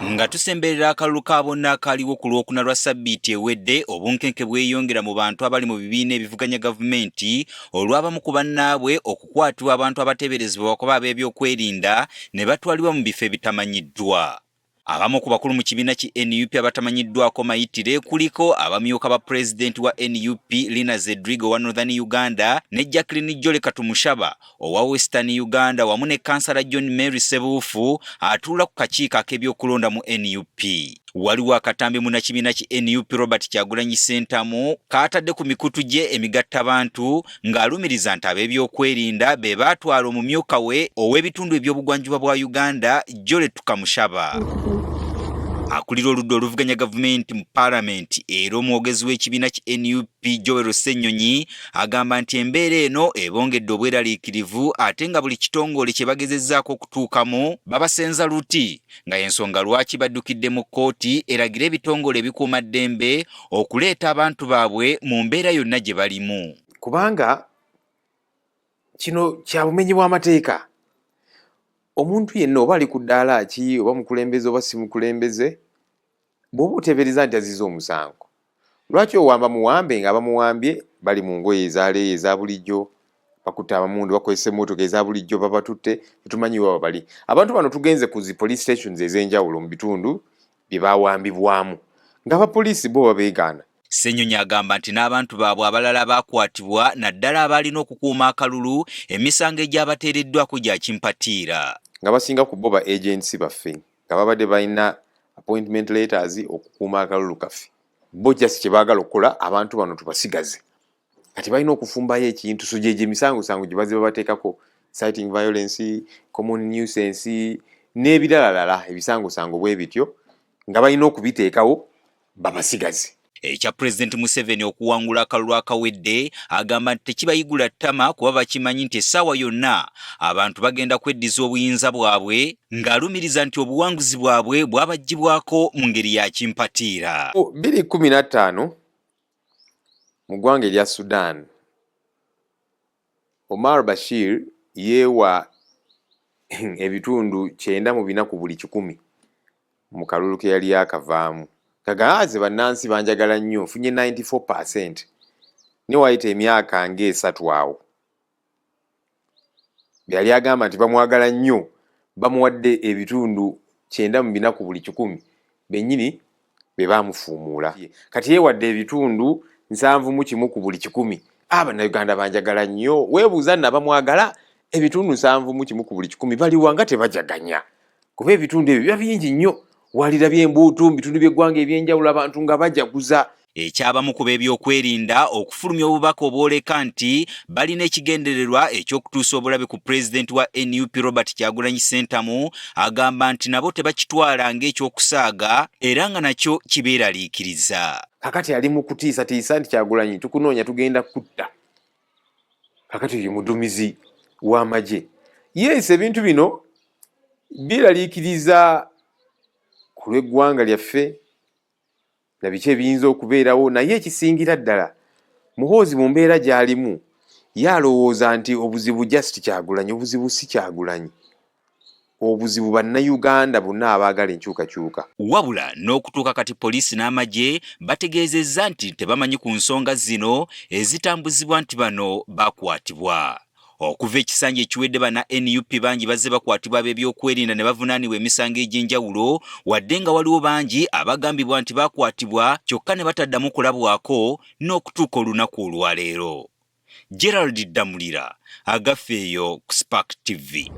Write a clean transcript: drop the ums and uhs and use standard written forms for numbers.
Nga tusemberera akalulu ka bonna akaaliwo ku Lwokuna lwa ssabbiiti ewedde, obunkenke bweyongera mu bantu abali mu bibiina ebivuganya gavumenti olw'abamu ku bannaabwe okukwatibwa abantu abateeberezebwa okuba ab'ebyokwerinda ne batwalibwa mu bifo ebitamanyiddwa. Abamu ku bakulu mu kibiina ki nup abatamanyiddwako mayitire kuliko abamyuka ba pulezidenti wa nup Lina Zedriga owa Northern Uganda ne Jacqueline Jolly Katumushaba owa Western Uganda wamu ne kansala John Mary Sebuufu atuula ku kakiiko ak'ebyokulonda mu nup. Waliwo akatambi munnakibiina ki nup Robert Kyagulanyi Ssentamu k'atadde ku mikutu gye emigattabantu ng'alumiriza nti ab'ebyokwerinda be baatwala omumyuka we ow'ebitundu eby'obugwanjuba bwa Uganda Jolly Tukamushaba. Akulira oludda oluvuganya gavumenti mu palamenti era omwogezi w'ekibiina ki nup Joel Ssennyonyi agamba nti embeera eno ebongedde obweraliikirivu ate nga buli kitongole kye bagezezzaako okutuukamu babasenza luti nga y'ensonga lwaki baddukidde mu kkooti eragire ebitongole ebikuumaddembe okuleeta abantu baabwe mu mbeera yonna gye balimu. Kubanga kino kya bumenyi bw'amateeka. Omuntu yenna oba ali ku ddaala ki, oba mukulembeze oba si mukulembeze, bw'oba oteebereza nti azizza omusango, lwaki owamba muwambe nga abamuwambye bali mu ngoye eza leeya eza bulijjo, bakutte abamundu, bakozesa emmotoka eza bulijjo, babatutte, tetumanyi wa bali. Abantu bano tugenze ku zi police stations ez'enjawulo mu bitundu bye bawambibwamu ng'abapoliisi bo babeegaana. Ssennyonyi agamba nti n'abantu baabwe abalala baakwatibwa naddala abaalina okukuuma akalulu emisango egyabateereddwako gya kimpatiira. Nga basinga ku bo ba agents baffe nga babadde balina appointment letters okukuuma akalulu kaffe. Bo just kye baagala okukola abantu bano tubasigaze. Kati balina okufumbayo ekintu so gyegyo emisangosango gye bazze babateekako inciting violence, common nuisance n'ebiralalala ebisangosango bwe bityo nga balina okubiteekawo babasigaze. Ekya Pulezidenti Museveni okuwangula akalulu akawedde agamba nti tekibayigula ttama kuba bakimanyi nti essaawa yonna abantu bagenda kweddiza obuyinza bwabwe ng'alumiriza nti obuwanguzi bwabwe bwabaggyibwako mu ngeri ya kimpatiira. 2015 mu ggwanga erya Sudan, Omar Bashir yeewa ebitundu 94 ku buli kikumi mu kalulu ke yali yaakavaamu. Kagaaze bannansi banjagala nnyo nfunye 94% ne wayita emyaka ng'esatu awo yali agamba nti bamwagala nnyo bamuwadde ebitundu 94 ku buli kikumi bennyini be baamufuumuula. Kati yeewadde ebitundu 71 ku buli kikumi. Bannayuganda banjagala nnyo. Weebuuza nno abamwagala ebitundu 71 ku buli kikumi baliwa nga tebajaganya kuba ebitundu ebyo biba bingi nnyo. Walirabye embuutu mu bitundu by'eggwanga eby'enjawulo abantu nga bajaguza. Ekyabamu ku b'ebyokwerinda okufulumya obubaka obwoleka nti balina ekigendererwa eky'okutuusa obulabe ku pulezidenti wa nup Robert Kyagulanyi Ssentamu agamba nti nabo tebakitwala ng'ekyokusaaga era nga nakyo kibeeraliikiriza. Kakati ali mu kutiisatiisa nti Kyagulanyi tukunoonya tugenda kutta. Kakati oyo mudumizi w'amagye. Yes, ebintu bino byeraliikiriza ku lw'eggwanga lyaffe na biki ebiyinza okubeerawo, naye ekisingira ddala Muhoozi mu mbeera gy'alimu ye alowooza nti obuzibu just Kyagulanyi, obuzibu si Kyagulanyi, obuzibu Bannayuganda bonna abaagala enkyukakyuka. Wabula n'okutuuka kati poliisi n'amagye bategeezezza nti tebamanyi ku nsonga zino ezitambuzibwa nti bano bakwatibwa. Okuva ekisanja ekiwedde banna nup bangi bazze bakwatibwa ab'ebyokwerinda ne bavunaanibwa emisango egy'enjawulo wadde nga waliwo bangi abagambibwa nti bakwatibwa kyokka ne bataddamu kulabwako n'okutuuka olunaku olwaleero. Gerald Ddamulira agaffe eyo ku Spark TV.